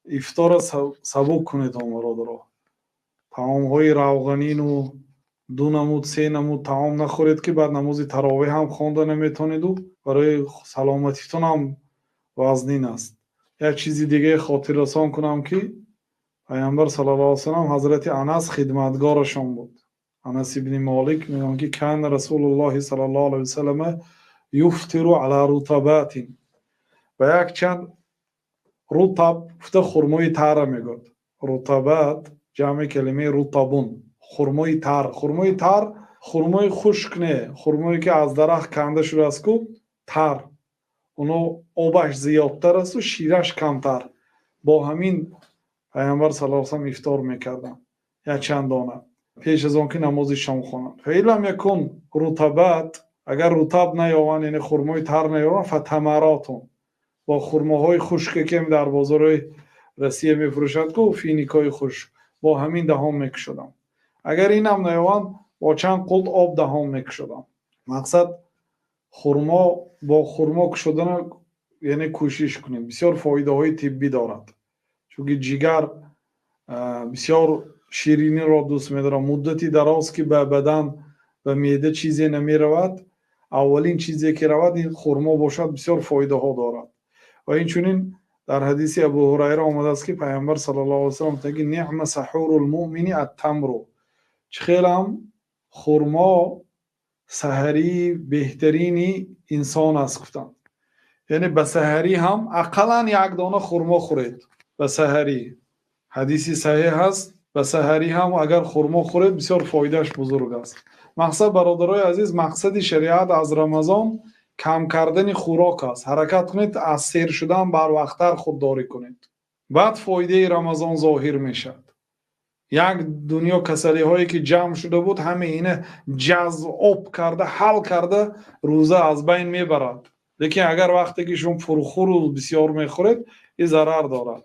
Ифтора сабук кунед, бародаро. Таомҳои равғанину ду намуд, се намуд таом нахӯред, ки баъд намози таровеҳ ҳам хонда наметавонеду барои саломатитон ҳам вазнин аст. Як чизи дигаре хотиррасон кунам, ки Пайғамбар саллаллоҳу алайҳи васаллам, ҳазрати Анас хидматгорашон буд. Анас ибни Молик мегӯянд, ки كان رسول الله صلى الله عليه وسلم يفطر على رطبات. Ба якчанд рутаб гуфта хурмои тара мегӯяд. Рутабат ҷамъи калимаи رطب, хурмои тар. Хурмои тар хурмои хушк не, хурмое ки аз дарахт канда шудааст ку, тар. Оно обаш зиёдтар асту шираш камтар. Бо ҳамин Пайғамбар саллаллоҳу алайҳи васаллам ифтор мекарданд, якчанд дона, пеш аз он ки намози шом хонанд. فإن لم يكن رطبات, агар рутаб наёванд, яъне хурмои тар наёванд, فتمرات, бо хурмоҳои хушке ки дар бозорҳои Россия мефурӯшад ку, финикҳои хушк, бо ҳамин даҳон мекушодам. Агар инам наёванд, бо чанд қулт об даҳон мекушодам. Мақсад, хурмо, бо хурмо кушодана, яъне кӯшиш кунем, бисёр фоидаҳои тиббӣ дорад, чунки ҷигар бисёр шириниро дӯст медорад. Муддати дароз ки ба бадан, ба меъда чизе намеравад, аввалин чизе ки равад, ин хурмо бошад, бисёр фоидаҳо дорад. Ва инчунин дар ҳадиси Абу Ҳурайра омадааст, ки Пайғамбар саллаллоҳу алайҳи васаллам гуфтанд, ки نعم سحور المؤمن التمر. Чӣ хелам хурмо саҳарии беҳтарини инсон аст, гуфтанд. Яъне ба саҳарӣ ҳам ақаллан як дона хурмо хӯред ба саҳарӣ. Ҳадиси саҳеҳ аст. Ба саҳарӣ ҳам агар хурмо хӯред, бисёр фоидааш бузург аст. Мақсад, бародарои азиз, мақсади шариат аз Рамазон кам кардани хӯрок аст. Ҳаракат кунед, аз сер шудан барвақттар худдорӣ кунед, баъд фоидаи Рамазон зоҳир мешавад. Як дунё касалиҳое ки ҷамъ шуда буд, ҳама ина ҷазб об карда, ҳал карда, рӯза аз байн мебарад. Лекин агар вақте ки шумо пурхӯру бисёр мехӯред, ин зарар дорад.